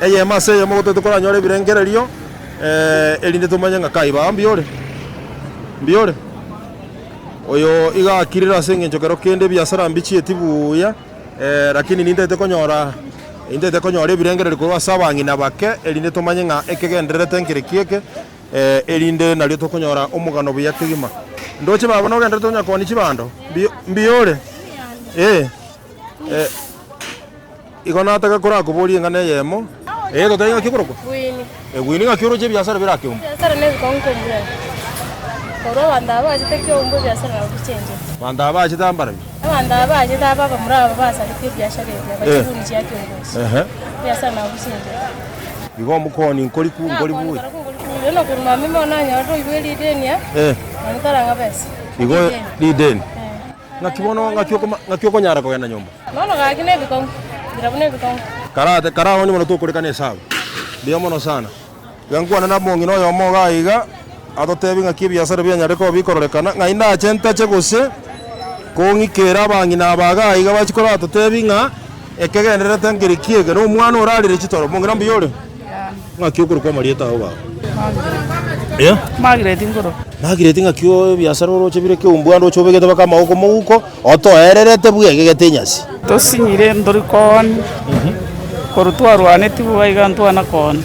Eyemo ase eyemo gotagete koranyore ebirengererio, erinde tomanye ng'a kai baba mbuya ore? Mbuya ore? Oyo iga akirire ase eng'encho kero kende ebiasara mbichieti buya, lakini nintagete konyora nintagete konyora ebirengererio korwa ase abang'ina bake, erinde tomanye ng'a ekegendererete nkere ki eke, erinde nario tokonyora omogano buya kegima. Ndoche baba nogendererete konya koonia chibando? Mbuya mbuya ore? Eh. Igo nataka korakoborie eng'ana eyemo. Ee, totebie ng'aki okorokwa? Gwini. Eh, Gwini ng'aki oroche ebiasara bire ake umbu? Ebiasara na ebikong'u kombura. Korwa abanto aba bachete kiombu ebiasara nabo bichenchete. Abanto aba bachete aa mbarabwo? Abanto aba bachete aba abamura aba basarete ebiasara ebi aba Eh. chiguni chia kiongozi. Ehe. Ebiasara nabo bichenchete. Igo omokoni nkori ku nkori Nakoni buya. kora nkori buya na korwa mambia bono nanyorire oigwe rideni aa, Eh. nonye tarang'a besa. Igo Rideni. rideni. Eh. Ng'aki bono ng'aki okoma ng'aki okonyara kogenda nyomba? Bono gaki nebikong'u, birabwo nebikong'u. Karate karaonye bono tokorekana esabu. Mbuya mono sana. Iga nkwane na omong'ina oyomo iga aiga, atotebie ng'aki ebiasara bianyare koba bikororekana, ng'ai ndache ntache gose kong'ikera abang'ina aba iga aiga bachie koratotebie ng'a ekegendererete nkeri ki eke, na omwana orarire chitoro. Omong'ina mbuya ore? Ng'aki okorokwa amarieta ao baba? Eh? Margaret nkoro. Margaret ng'aki ebiasara oroche bire keumbu ande oche obegete mpaka amagoko moguko, otoererete bwegegete enyasi. Tosinyire ntori kooni, korwa twarwaneti bobe iga ntwana kooni.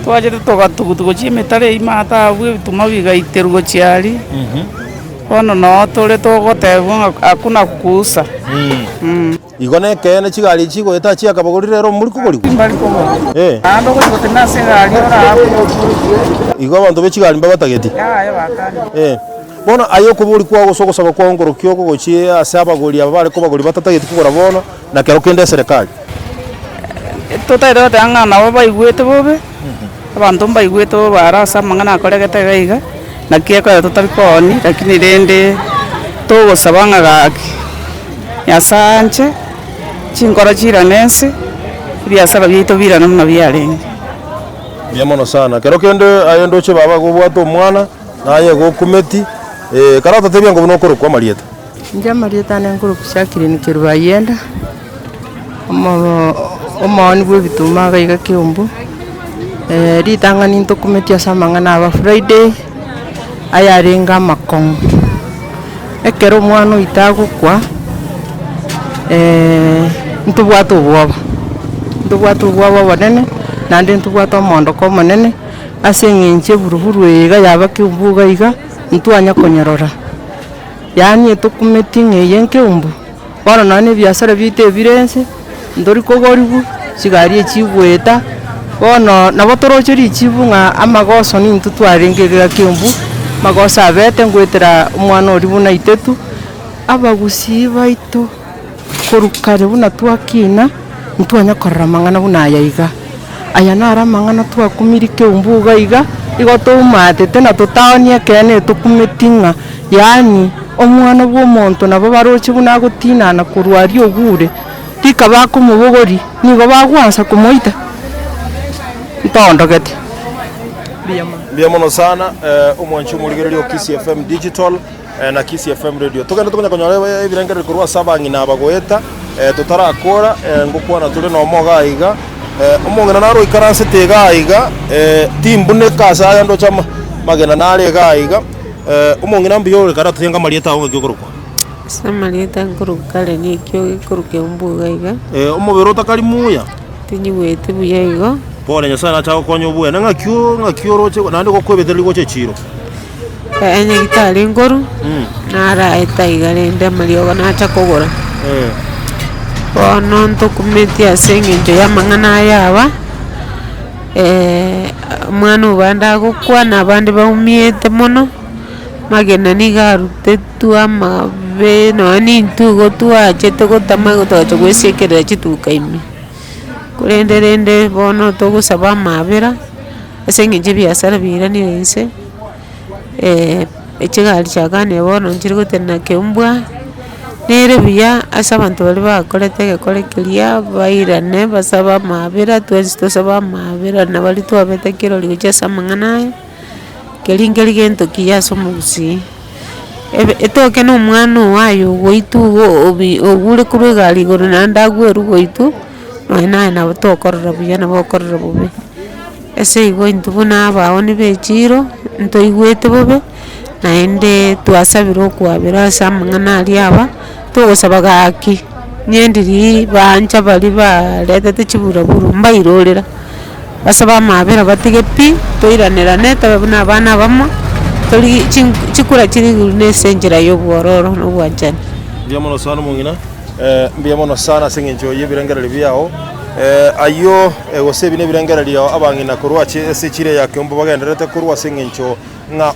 Twachete togatugutu gochia emetaro eyio maate abwo ebituma bigaiterwa gochia aria, bono noo tore togotebwa ng'a hakuna kuuza. Igo nekeene chigari echi chigoeta chiakabagori rero mori kogorigwa? Mbari kogora. Eh. Naende ogochi gotenena ase egari oraakwe okwe. Igo abanto be chigari mbabatageti? Yaya bakani. Eh. Bono aye okobori kwao gose ogosaba kwao nkorokia oko gochia ase abagori aba bare kobagori batatageti kogora bono na kero kende eserekari. Totagete goteba ng'a nabo baigwete bobe, abanto mbaigwete bobe aro ase amang'ana akoregete iga iga, naki ekero totari koonia, lakini rende togosaba ng'a gaki Nyasae anche, chinkoro chiirane ense, ebiasara biaito biirane buna biarenge. Mbuya mono sana. Kero kende aye ndoche baba iga obwate omwana, naye iga okumeti, karatatebia ng'a buna okorokwa amarieta. Inche amarieta ane nkorokwa Jacqueline Kerubo Ayienda, omooni bwa ebituma iga iga Keumbu, ritang'ani ntokumeti ase amang'ana aba Friday, ayarenge amakong'u. Ekero omwana oito agokwa, ntobwate obwoba, ntobwate obwoba obonene, naende ntobwate omoondoko omonene, ase eng'encho eburuburu eye iga yaba Keumbu iga iga, ntwanya konyerora. Yaani etokumeti ng'a eye nkeumbu, bono nonye na ebiasara biaito ebire ense, ntori kogorigwa, chigari echi chigoeta, bono nabo toroche richibu ng'a amagoso nintwe twarenge iga keumbu, amagoso abete ngoetera omwana oria buna aitetu, abagusii baito korwa kare buna twakina, ntwanya korora amang'ana buna aya iga. Aya naro amang'ana twakumirie keumbu iga iga, igo toumatete na totaoni ekeene etokumeti ng'a yaani omwana bw'omonto nabo baroche buna agotinana korwa aria ogure, rika bakomobogoria nigo bagwansa komoita, ntoondogete. Mbuya mono. Mbuya mono sana omwanchi omorigereria o Kisii FM Digital na Kisii FM Radio. Togende tokonya konyora ebirengererio korwa ase abang'ina aba goeta totarakora ngokwana tore nomo iga iga. Omong'ina naro oikaransete iga iga timbuneka ase aya ndoche amagena nare iga iga. Omong'ina mbuya ore kare atotebie amarieta ao ng'aki okorokwa. Ase amarieta nkorokwa Karen ekio gekorokwa Keumbu iga iga. Omobere otakari muya. Tinyigweti buya igo. Pole Nyasaye nache agokonye obuene ng'aki ng'aki oroche naende gokwebetereria gocha echiro. Ee nyagitari nkoru, naraeta iga rende amariogo nacha kogora. Bono ntokumeti ase eng'encho ya amang'ana aya aba, omwana obande agokwa na abande baumiete mono, amagena nigo arutetwe amabe nonya na intwe igo twachete gotama igo togacha goesiekerera chituka ime. Korende rende bono togosaba amaabera. Ase eng'encho ebiasara biiranire inse, chigari chiakanire bono nchiri gotenena keumbwa, nere buya ase abanto baria bakorete egekore keria bairane basabe amaabera twensi tosabe amaabera na baria twabete kirori gochia ase amang'ana aya, keria nkeri gento kiya ase omogusii. Ebe etoke na omwana oo aye ogoitwa igo obi ogure korwa egari igoro naende agwerwe goitwa. Nonye naye nabo tokorora buya nabo okorora bobe. Ase igo intwe buna abaoni ba echiro, ntoigwete bobe, naende twasabire okwabera ase amang'ana aria aba, togosaba gaki, onye ndiri baancha baria baretete chiburaburu mbairorera, basabe amabera batige pi, toiranerane tobe buna abana abamo, tori chin chikura chire igoro na ase enchera ya obwororo na obwanchani. Mbuya mono sana omong'ina. Mbuya mono sana ase engencho y'ebirengererio biao. Ayio gose ebi nebirengererio abang'ina korwa ase echira ya Keumbu bagendererete korwa ase engencho ng'a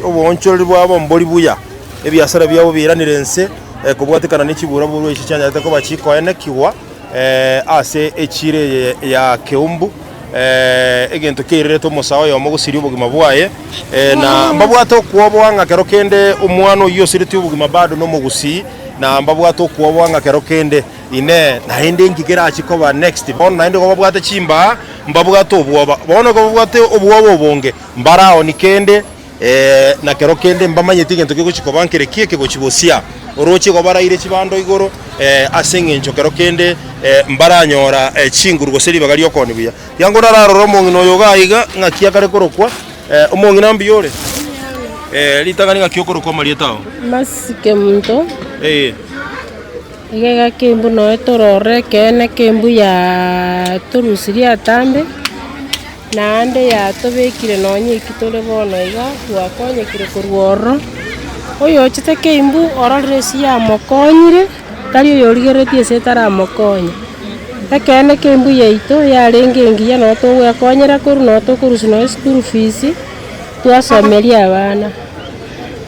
oboonchoreri bwabo mbori buya. Ebiasara biabo biiranire inse kobwatekana ne chiburaburu echi chianyarete koba chikoenekigwa ase echira eye ya Keumbu. Egento kiairerete omosae oyomo gosiria obogima bwaye, na mbabwate okwoboa ng'a kero kende omwana oyio osiretie obogima bado nomogusii. Na mbabwate okwoboa ng'a kero kende, Inee, naende inki kerachie koba next? Bono naende igo babwate chimbaa, mbabwate obwoba. Bono igo babwate obwoba obonge, mbaraoni kende, na kero kende mbamanyeti egento kegochia koba nkere ki ekegochia gosia. Oroche igo baraire chibando igoro, ase eng'encho kero kende mbaranyora chinguru gose ribaga ri'okooni buya. Riango nararore omong'ina oyo iga aiga, ng'aki akare korokwa, Omong'ina mbuya ore? Ritang'ani ng'aki okorokwa amarieta ao? Masike monto, Ee. Iga iga kembu noe torore ekeene kembu yatorusirie atambe, naende yatobekire nonye eki tore bono iga, twakonyekire korwa ororo. Oyochete kembu ororire ase yamokonyire, tari oyorigereretie ase etaramokonya. Ekeene kembu yaito yarenge engiya noo togwekonyera korwa noo tokorusia nonye eschool fees, twasomeria abana.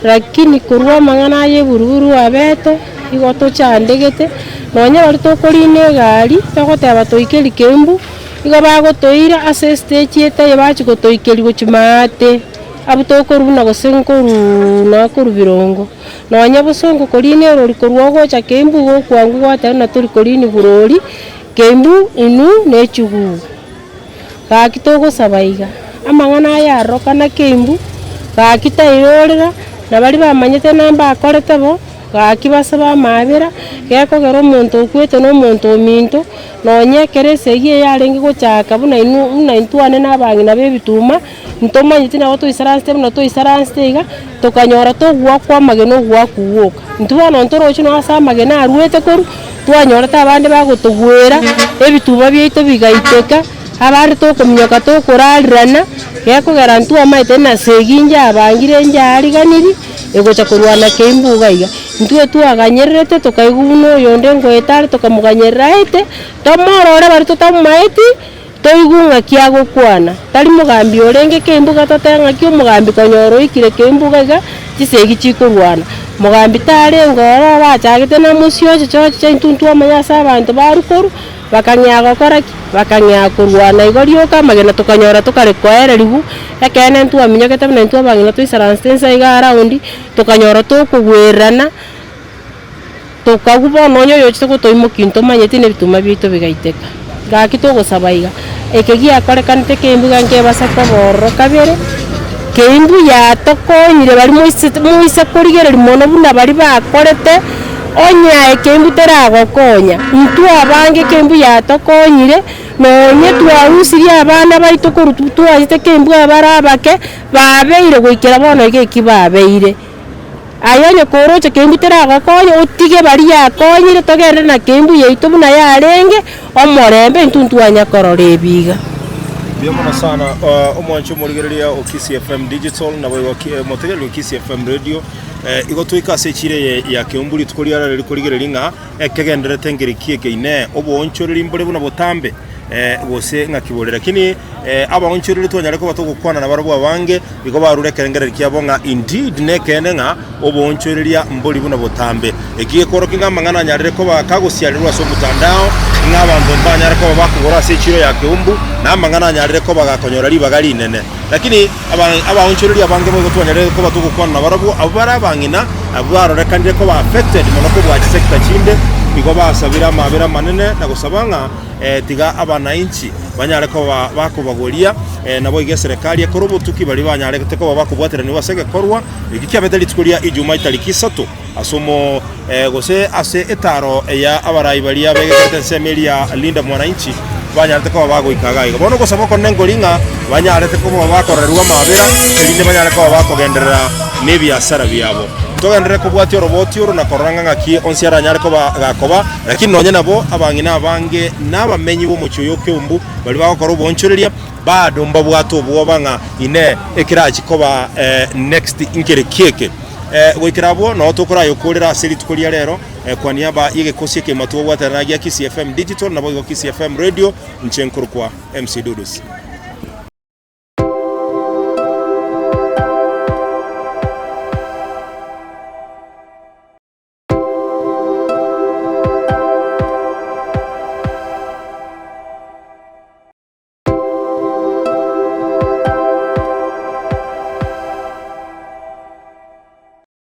Lakini korwa amang'ana aya eburuburu abete, igo tochandegete, nonye baria tokorina egari, togoteba toike rikembu, igo bagotoira ase estage etaiyo bachia gotoikeria gochia maate, abwo tokorwa buna gose nkoruuuu nakorwa birongo. Nonye bosongo korina erori korwa ogocha keimbu igo okwangu gwateba buna tori koriniwa rori, keimbu inwe na echuguu. Gaki togosaba iga, amang'ana aya arorokana keimbu, gaki tairorera, na baria bamanyete na mbakorete bo, gaki basabe amaabera, gekogera omonto okwete na omonto ominto, nonye ekero esegi eye yarenge gochaka buna inwe buna intwane na abang'ina ba ebituma, ntomanyeti nabo toisaransete buna toisaransete iga, tokanyora togoakwa amagena ogoakwa gwoka. Intwe bono ntoroche nonya ase amagena arwete korwa, twanyorete abande bagotogwera, ebituba biaito bigaiteka, abande tokominyoka tokorarirana, gekogera ntwamaete na segi inche abangire inche ariganirie, egocha korwana keimbu iga iga. Intwe twaganyererete tokaigwa buna oyonde ngoeta are tokamoganyerera aete, tomorore baria totamomaeti. Toigwe ng'aki agokwana. Tari mogambi orenge keimbuga totebe ng'aki omogambi konyora oikire keimbuga iga, chisegi chikorwana. Mogambi tarenge ororo bachagete na mosioche chochicha intwe ntwamanya ase abanto barwa korwa, bakang'ea gokora ki? Bakang'ea korwana igo rioka amagena tokanyora tokare koererigwa, ekeene ntwaminyokete buna intwe abang'ina toisaransete inse iga around, tokanyora tokogwererana. Tokagwa bono onye oyochete gotoimokia ntomanyeti na ebituma biaito bigaiteka. Gaki togosaba iga, eke giakorekanete keimbu iga nkebasa koba ororo kabere, keimbu yatokonyire baria moisete moise korigereria mono buna baria bakorete, onye aye keimbu teragokonya, intwe abange keimbu yatokonyire, nonye twarusirie abana baito korwa twachete keimbu abare abake, babeire goikera bono iga eki babeire. Aye onye koroche keimbu teragokonye, otige baria yakonyire, togenderere na keimbu yaito buna yarenge, omorembe intwe ntwanya korora ebi iga. Mbuya mono sana omwanchi omorigereria o Kisii FM Digital naboigo omotegereri o Kisii FM Radio. Igo toike ase echiro eye ya Keumbu rituko ria rero rikorigereria ng'a ekegendererete nkeri ki eke inee oboonchoreri mbore buna botambe gose ng'aki bore. Lakini Abaonchoreri twanyare koba togokwana nabarabwo abange, igo barure ekerengererio kiabo ng'a indeed nekeene ng'a oboonchoreria mbori buna botambe. Eki gekworokia ng'a amang'ana anyarire koba kagosiarerwa ase omotandao, ng'a abanto mbanyare koba bakogora ase echiro ya Keumbu, na amang'ana anyarire koba gakonyora ribaga rinene. Lakini abaonchoreria abange boigo twanyarire koba togokwana nabarabwo, abwo bare abang'ina, abwo barorekanire koba affected mono kobua chisector chinde. Igo basabire amabera amanene na gosaba ng'a tiga abanainchi banyare koba bakobagoria, naboigo eserekari ekore obotuki baria banyarete koba bakobwateranigwa ase egekorwa eki kiabete rituko ria Ijumaa etariki isato ase omo gose ase etaaro ya abarai baria begekerete ensemo eria ya Linda Mwananchi banyarete koba bagoika iga iga. Bono ogosaba okonene nkori ng'a banyarete koba bakorerwa amabera erinde banyare koba bakogenderera nebiasara biabo. Togenderere kobwatia oroboti oro na korora ng'a ng'aki onsi aranyare koba gakoba, lakini nonye nabo abang'ina abange na abamenyi b'omochie oyo o Keumbu baria bagokora oboonchoreria bado mbabwate obwoba ng'a inee ekerachie koba next nkere ki eke. Goikera abwo nao tokorayokoorera ase rituko ria rero kwa niaba y'egekosi ekegima twobwaterana gia Kisii FM Digital naboigo Kisii FM Radio, inche nkorokwa MC Dudus.